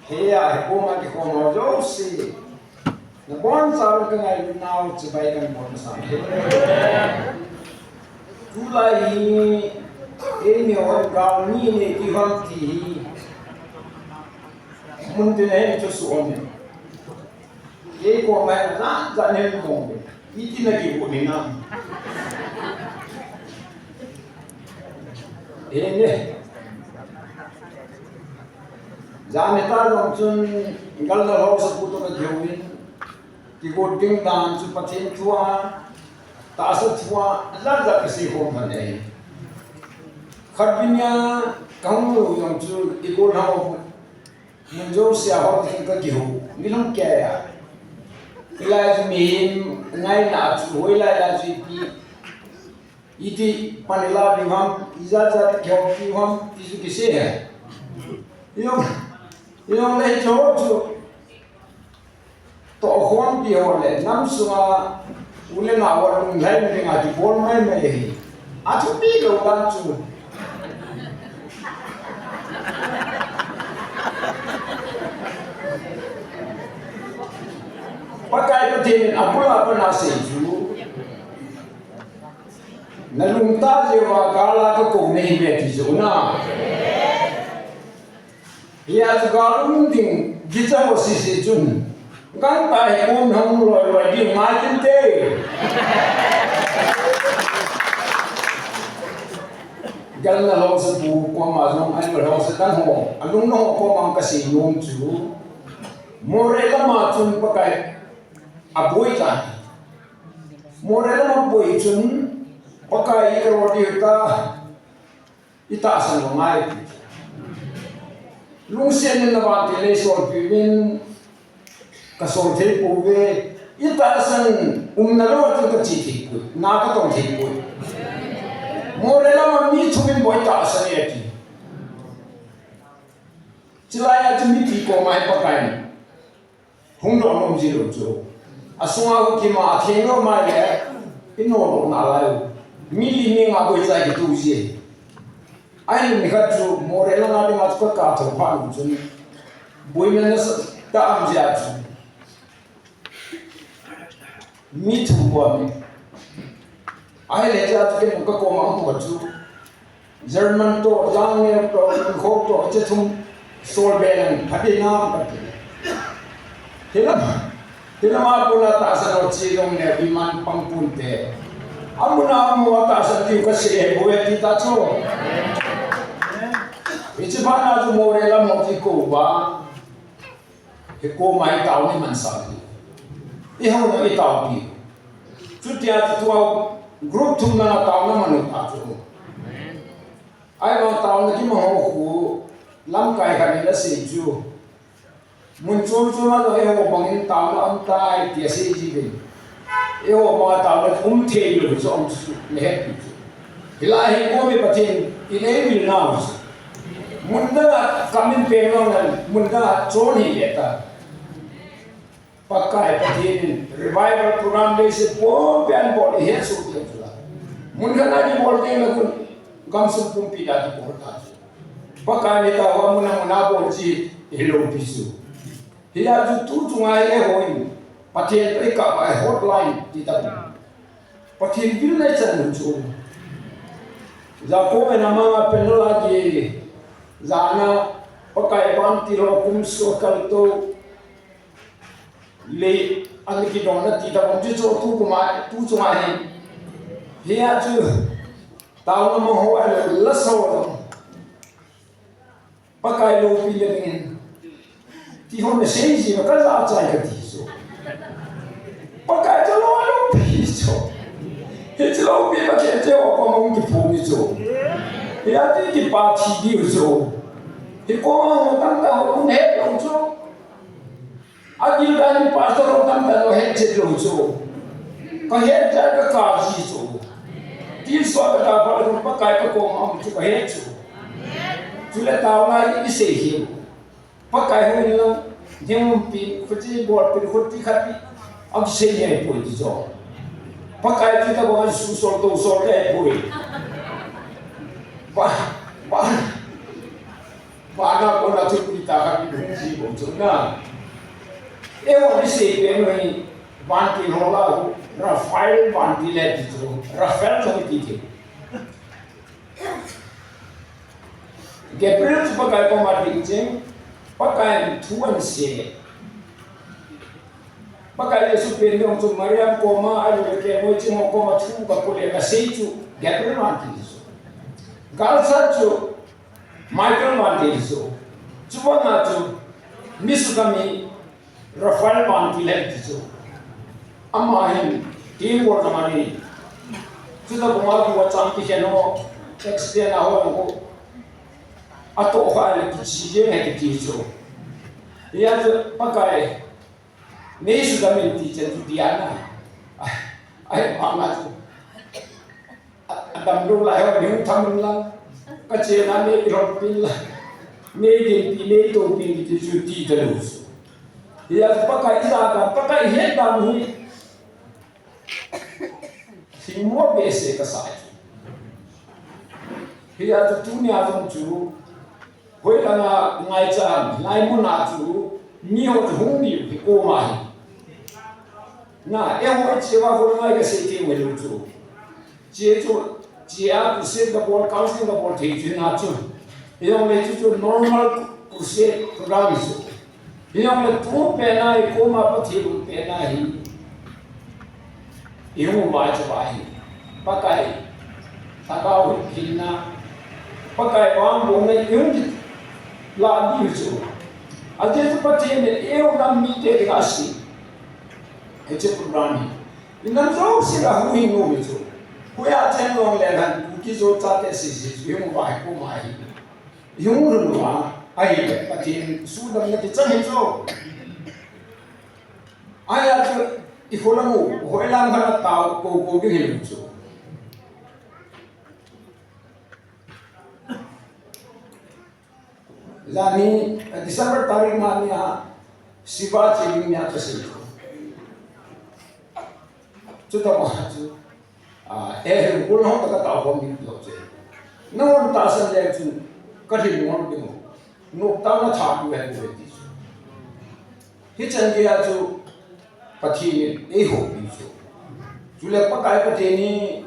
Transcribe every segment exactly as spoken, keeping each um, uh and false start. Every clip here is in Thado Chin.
He a, he koma kikhom ho jouse. Nabonchauvin ka ngailut nau chibai kan bol masang ahi. Tulai hi, eimi hon gal ni nei ti ham ti hi. Mun tin a hin thusoh um e. Kei koma hin jat jat hin bol e. Iti na kigot ni na. He ne. Jan hita jong chun Galnalhou sapu toh ka kihouvin, kigot ding dan chu Pathen thua, tahsa thua, jat jat ka seikhom lhon e. Khatvei nia ka hung lhun jong chu i Galnalhou mun jousea ho toh ka kihou, mi lhung kei a. Hilai chu mihem ngaina chu hoilai lai chu ipi Iti pan ila ding ham, ijat jat kihou ding ham, ti chu kisei e. Ijong, ijong le hiche ho chu tohkhompi ho le nam sunga u le nao ho lunglhaina dinga kibol maimai ahi. Athupi lou dan chu. Pakai Pathen in abul a pat a asei chu. Nalungtah jeh uva gal a kakou nahi uve ti chu na. Hia chu gal um ding kicha ho sese chun. Gangtah hi um hung loi loi ding ngai tin te. Galnalhou sapu koma jong, Galnalhou sa dang ho, alungna ho koma kasei nom chu. Moreh lama chun Pakai aboi tai. Moreh lama boi chun, Pakai i kalou diu ta, i tahsan u ngai. Lungset in navan te lei solpi uvin, kasol thei pouve, i tahsan umna lou a chun kache thei poi, na katong thei poi. Moreh lama mi thum in boi tahsan e ati. Chulai a chu mipi koma hi Pakai in hung doh nom ji lou chu. Asunga hukima atheng lou mai le, i nodoh nalai u. Mi li mi nga boi chai kitu ji. Ahin nikhat chu Moreh langa dinga chu ka, ka thou phat u chun. Boina nasatah a um jeh a chu. Mi thum bou ahi. Ahile hiche a chu kei kakoma um bou chu. German toh, Jangneo toh, Ingkho toh, hiche thum sol be leng phaten am kati. Hilam, hilam a kona tahsan ho che jong le iman pang pon te. Amun a um ho tahsan diu kasei ahi bou e ti ta chu. Hiche phat na chu Moreh lam ho kikou uva. Hikoma hi taona i mansah u. I hou u i taopi. Chutia chu tua group thum na taona man u ta chu. Ahivang taona kimang ho khu lamkai khat in asei chu. Mun chom chom a jong eiho bangin taona um tai ti asei ji uvin. Eiho banga taona um thei lou chu um chu, nahet pi chu. Hilai hi komi Pathen in eivil nau chu. Mun dang a kamin peng lou nan, mun dang a chon hi le ta. Pakai Pathen in revival program dei se pon pen bol ihet soh teng chu la. Mun khat a kibol teng le khun gamsung pumpi a kibol ta chu. Pakai in ta ho mun a mun a bol ji hilou pi chu. Hia chu tu chunga hi eiho in Pathen toh ikah a hotline ti ta. Pathen vilna ichan u chu. Jacob in amanga panel a ki jana Pakai ban ti lou kum so kal to le an kidon na ti ta bang chu chu tu kuma tu chunga hi. Hia chu taona mang ho a la so. Pakai loupina dingin. Ti hon nasei ji uva kajah chai kati chu. Pakai chu lou loupi chu. Hiche loupi Pathen chu ho koma hung kiphong hi chu. Hia ti kipa thi diu chu. Hikoma ho tamtah hung het lou chu. Agil dan in pastor ho tamtah ho hetchet lou chu. Kahet jeh a kakap ji chu. Tilsot a kakap lou Pakai kakoma um chu kahet chu. Chule taona hi isei hi. Pakai hung in lang, hung pi, khuti bol pi, khuti khat pi. Akisei ngai poi ti chu. Pakai ti ta bang susol to sol ngai poi. Ba, ba. Vana kona thupui Takah kidung ji bou chu na. Eiho isei pen hi vantil ho lah a, Raphael vantil ahi ti chu. Raphael chu kiti thei. Gabriel chu Pakai koma ding cheng, Pakai thu ahin sei. Pakai Jesu pen ding chu Mariam koma, ahilouleh kelngoi ching ho koma thu kapo le kasei chu Gabriel vantil chu. Galsat chu Michael vantil chu. Chubanga chu mi sukha mi Raphael vantil ahi ti chu. Ama hin, team work ama nei. Chuta banga tua chang kikhen ho, accident a ho jong khu, atoh kha le kichi jeng ahi kiti chu. Hijeh chun Pakai, nei sudam in ti chen chu dia na. Ahi, ama chu. A, adamlou lai ho, nei hung tham in lang. Kachena nei kilhonpi in lang. Nei dinpi, nei toupi in kiti chu ti talou chu. Hijeh a Pakai ijakai, Pakai ihet dan hi. Lhingmo behseh kasa chu. Hijeh a chu tunia jong chu. Hoilanga ngaicha ham, hilai muna chu, mi ho chu hung diu hi koma hi. Na, eiho hiche va hol ngai kasei thei u hilou chu. Hiche chu, hiche a crusade kabol, counseling kabol thei chu hina chu. Hijongle chu chu normal crusade program hi chu. Hijongle tu pen a hi koma Pathen um pen a hi. Ihung uva chu ahi. Pakai. Lhagao hung kilna. Pakai vangbohna ihung kilah diu chu. Ajeh chu Pathen in eiho nam mite dinga asei. Hiche program hi. Inam jouse a huhhing nom hi chu. Hoiya cheng jongle han Kuki-Zo chate sese chu ihung uva hi koma hi. Ihung lhun uva. Ahile Pathen sudamna kichang hi chu. Ahia chu, ikholang u, hoilang khat atao, kou kou ding hilou chu. Jani, eh, December tarik nga nia, Shiva che ding nia kasei. Chuta ma chu. A, eh, hung kul hung taka tao hung ding lo che. Nahung tahsan le chun, kahin ngol ding. Nop tao na tha tu hen ve ti chu. Hichan geiya chu, Pathen in eihoupi chu. Chule Pakai Pathen hi,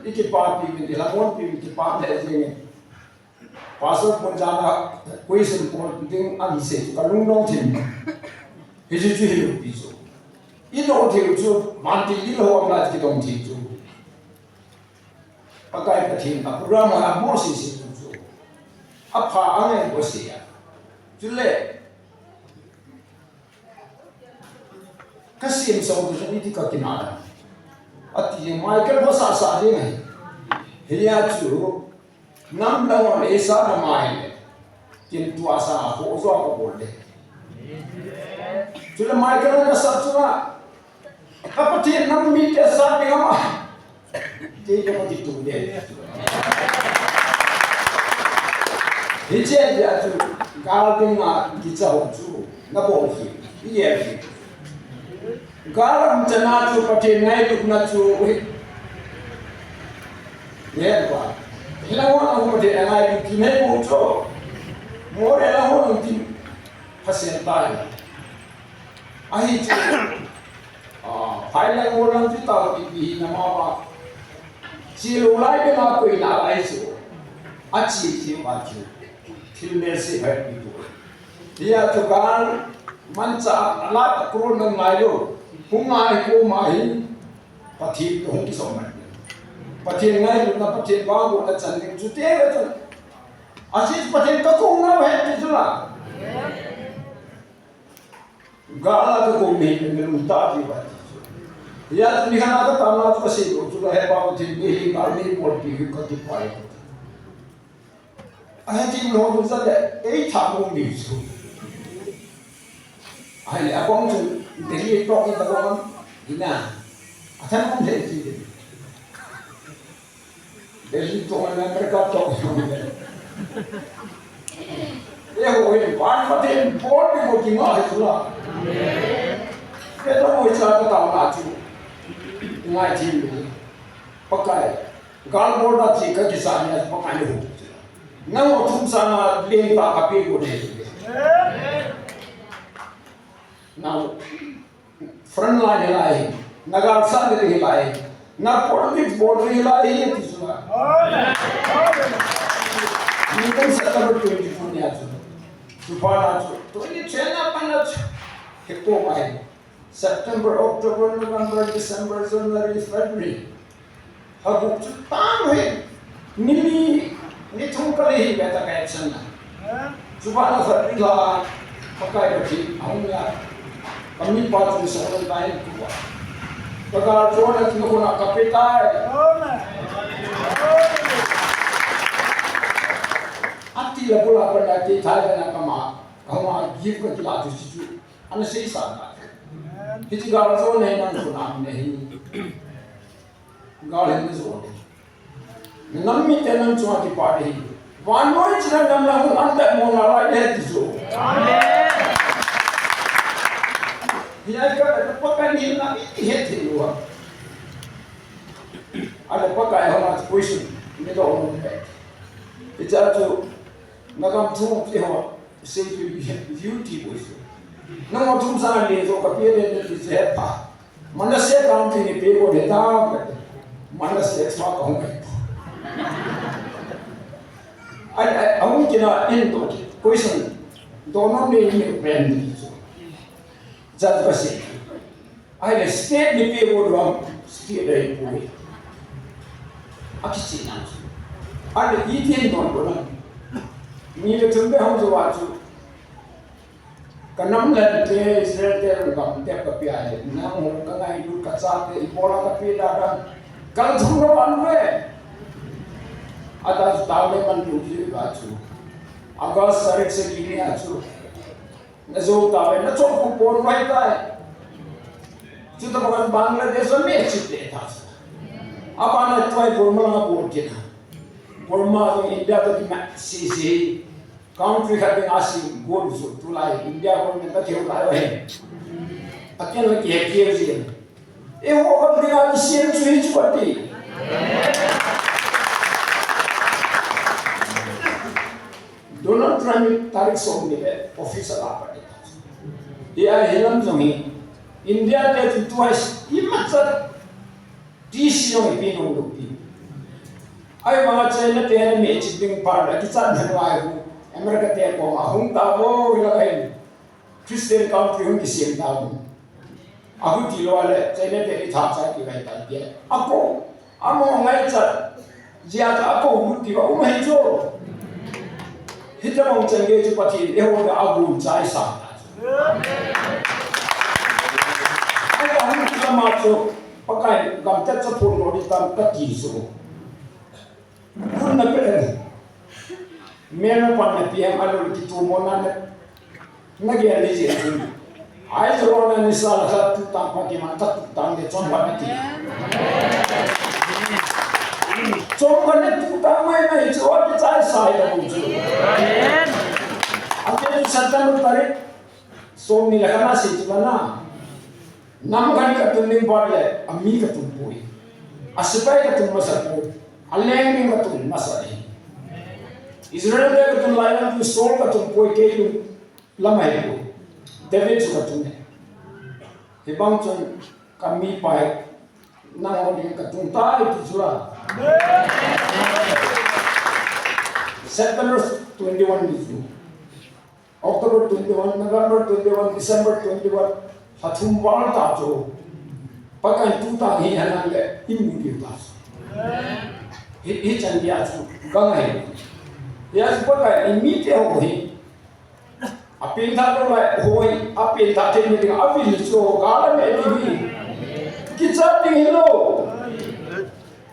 ikipapi min, ilhamon pi min, kipah le jeng in. Pastor pon jana question pon ding ahin sei chu kalung dong thim. Hichu chu hilou pi chu. Ilou thim chu vantil lilou a kidong thim chu. Pakai Pathen a program a mo sei sei chu. Apha angai ko sei a. Chule Kasem sao tu jong iti kakinah a. Ati jeng Michael ho sasa jeng ahi. Hia chu nam dang on eisa na mai le. Kin tua sa ho jo ko bol le. Chule Michael na sa chu na. Ka Pathen nam mite sa ding ama. Kei ka kitu de. Hiche dia chu, gal dinga kicha ho chu, nabol hi, i ye hi. Gal um chana chu, Pathen ngailutna chu, ui. Ye pa. Hilang ho na Pathen ngailut ki nei mo chu. Mo le lang ho nung tin, phasen ta hi. Ahi chu, ah, phai lang mo lang chu tao ti pi hi na ma ma. Chi lo lai pe ma koi na lai chu. A chi chi ma chu. Thil mel se phai pi tu. Hia chu kan man cha a la ta kro na ngai lo. Hung ngai ko ma hi. Pathen hung ki so man. Pathen ngailutna Pathen vangbohna chan ding chu te le chu. A chi Pathen ka ko na he ti chu la. Gal a ka kou nei pen na lung ta ti ba ti chu. Hia chu ni khat a ka tam na chu ka sei lou chu ka he pa Pathen nei hi gal nei bol pi hi ka ti pai. A he ti lou chu sa le, ei tha mo mi chu. Ahile a kong chu, Delhi to ki ta kong, ina. A than kong he ti. Delhi to na America to. Ye ho ye, van Pathen bol ding ho ki ma he chu la. Ye to mo cha ka tao na chu. Ngai thim ni. Pakai. Gal bol na chi ka kisa ni Pakai ni ho. Nangho thum sanga lentah kapeh got ahi. Na front line hilai, na galsat ding hilai, na politics bol ding hilai, ti chu. Nikum September twenty-two nia chu. Chuphat a chu, twenty-three na pat a chu, hepoi. September, October, November, December, January, February. Lha gup chu tang hi. Ni li, ni thum kal hi beh ta ka absent na. Chuphat a February lha, Pakai Pathen ahung nia. Kami pa chu sa ron ta hin tu. Pakai chu na tu ko na kape tai. Ati la bula pa na ti thai na kama. Kama gift ka la tu si chu. Ana seisa ta. Hiti gal chu nei nang chu nang nei. Gal hin chu. Nang mi te nang chu ati pa nei. Vannoi chu nang nang an ta mo na lai nei ti chu. Amen. Hi ai ka ta pa ka ni na i he ti lu. Ala pa ka ai ho ma question. Ni do mo pe. Icha chu na kam thu ti ho. Sei tu beauty boy. Nangho thum sanga le jo kapeh le le ti se pa. Manasseh county ni pe ko de ta. Manasseh swa ka hung kai. Ai, ai, ahung kina in to question. Do no ne ni pen ni so. Judge ka se. Ahile state ni pe vo dong, state dei poi. Akichi nang. Ahile iti hin don ko nang. Ni le thum be hung jo wa chu. Ka nam le te Israel te gam te ka pe ahi. Nangho ka ngailut ka chate ibola ka pe da dang. Ka thum ro an ve. Ata chu ta le man tu ji ba chu. August tarik sagi ni a chu. Na jo ta ve, na chom ku pon vai tai. Chuta bang Bangladesh a me chit le ta sa. Apa na tuai Burma la bol kina. Burma to India to ki ma si si. Country khat ding a si bol su tu lai India ko me ta keu lai ve. Aken la ki he keu si. Eiho gam dinga kisem chu hichu ati. Donald Trump in tarik som ni le office a la pat. Hi a hilam jong hi India te chu tu a imacha D C jong ipi nung lu pi. Ahivanga China te ana me chit ding pa la kichat na lai hu America te koma hung ta vo hi la kai. Christian country hung kisem ta hu. Ahu ti lou le, China te ni tha chai ti vai ta dia. Ako, amo ngai cha, jia cha ako hu ti va um hai cho. Hita mong chen ge chu Pathen, eiho da agun chai sa. Ai ka hung ti ma cho, Pakai gam ta cha phun lo di tam ka ti so. Kun na pe. Mel na pan na P M a lol kitu mo na na. Na ge ni je tu. Ai jo na ni sa la sa tu ta pa ki ma ta tu ta ni chom ba na ti. Chom ba na tu ta mai mai cho ki chai sai da bu chu. Ate tu sa ta no tare. Som ni la kana si tu na. Nam khat ka tun ding bol le, a mi ka tun poi. A sepai ka tun masa poi. A leng ding ka tun masa ding. Israel te ka tun lai lam tu Saul ka tun poi kei lung lam ahi poi. David chu ka tun e. Hibang chun ka mi pai nangho ding ka tun tai ti chu la. September twenty-one ni chu. October twenty-one, November twenty-one, December twenty-one, lha thum val ta chu. Pakai tu ta hi hanan le imu diu ta chu. Hi, hi chan dia chu, ka ngai. Dia chu Pakai i mi te ho hi. A pin tha to lai hoi, a pin tha te mi ding a vil chu, ka la me ding hi. Kichat ding hi lo.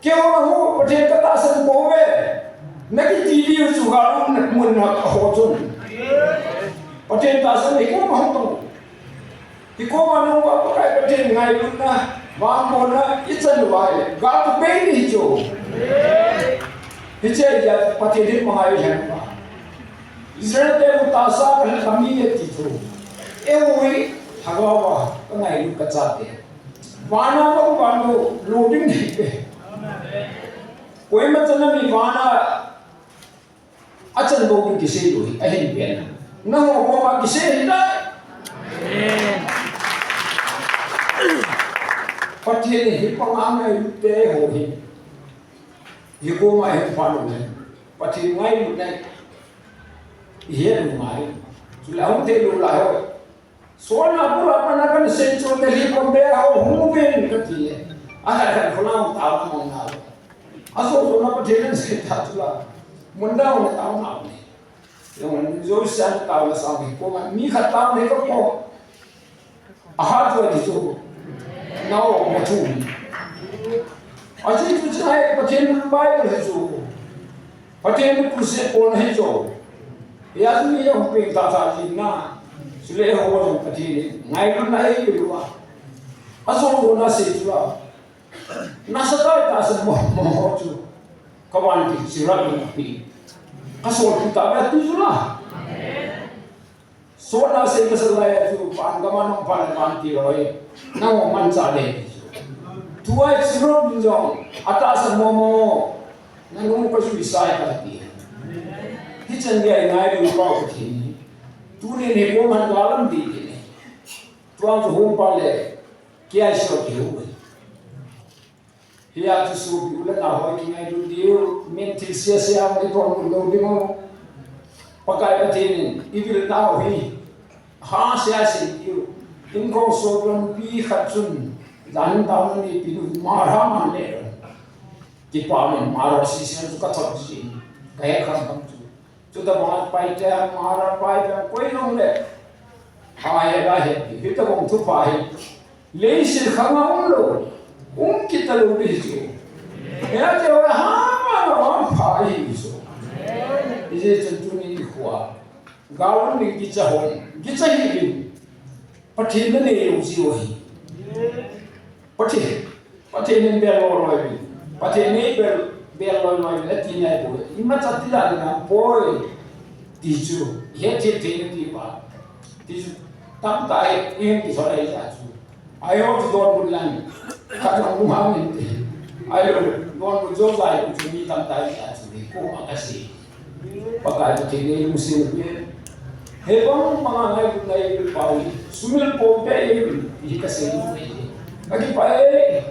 Keu na hu, Pathen ka tahsan poi ve. Na kiti diu chu ga um na mun na ho chun. Pathen tahsan hi koma hung tung. Hi koma nung va Pakai Pathen ngailutna, vangbohna, i chan vai. Ga tu bei ni chu. Hiche dia Pathen hi ma ngai hen va. Israel te u tahsa ka la mi e ti chu. E ui, lhagao va, ka ngailut ka chate. Vana ka u vang u, lu ding nei pe. Koima chan a mi vana, Achan bou kisei lou hi, ahin pen. Nangho koma kisei hih tai. Amen. Pathen in hi panga ngailute ho hi. Hi koma hin pha lou ne. Pathen ngailutna. Ihe lou ngai. Chule ahung thei lou lai ho. Sona bula pana kan sei chu te hi kon be ho hung uvin kati. Ahe, ahe, khona tao na mong na. Aso so na Pathen in sei ta chu la. Mun dao na tao na ni. Yong ni jo sa tao na sa ni ko ma ni kha tao ni ko ko. Aha chu ni chu. Nao mo chu. Aji chu chai Pathen Bible hi chu. Pathen in crusade kon ahi chu. Hia chu mi jong peng tah tah jin na. Chule eiho jong Pathen in ngailutna eipeh uva. Ajou lou na sei chu la. Nasatah tah a sei mo mo chu. Ka vantil Chirap in ape. Ka solpi tah a tu chu la. Sona sei masa lai a chu pan ka man ong pan pan ti loi. Nangho manchah le. Tua Chirap in jong atahsa momo. Nanu ka suicide ka ti. Hichan gei ngailu pau ka ti. Tuni ni ko man ka lam ti ti ni. Tua chu hung pa le. Kia so ti hu. Hia chu sopi u le nao hoi kingailu diu, min thil sia sia hung kiton lou ding u. Pakai Pathen in, i vil nau hi, ha sia sia diu. Inko sopi pi khat chun, jan tao na ni pi nu ma ra man le. Kipa min ma ra si sia chu ka thot si. Ka he kham kham chu. Chuta banga pai te, Mara pai te, koi jong le. Hai la he, hita bang thu pa hi. Leiset khang a um lou. Um kita lou di chu. Ya te wa ha ma la wa pa hi chu. Ije chun tuni khua. Gaon ni kicha hon. Kicha hi din. Pathen na nei lou ji wa hi. Pathen. Pathen in bel loi loi. Pathen in bel, bel loi loi. Ati nai bou. Imacha ti la na boi. Ti chu. He ti ti ti ba. Ti chu. Tamtah in ti so lai ja chu. Ai ho chu don bul lang. Ka jong um hang in ti. Ai lo don bul jo jai chu mi tamtah ja chu. Ko ma ka si. Pakai Pathen in lungset peh. He bang banga ngailutna eipeh pau hi. Sumil pon peh hi kasei. Ka kipah e.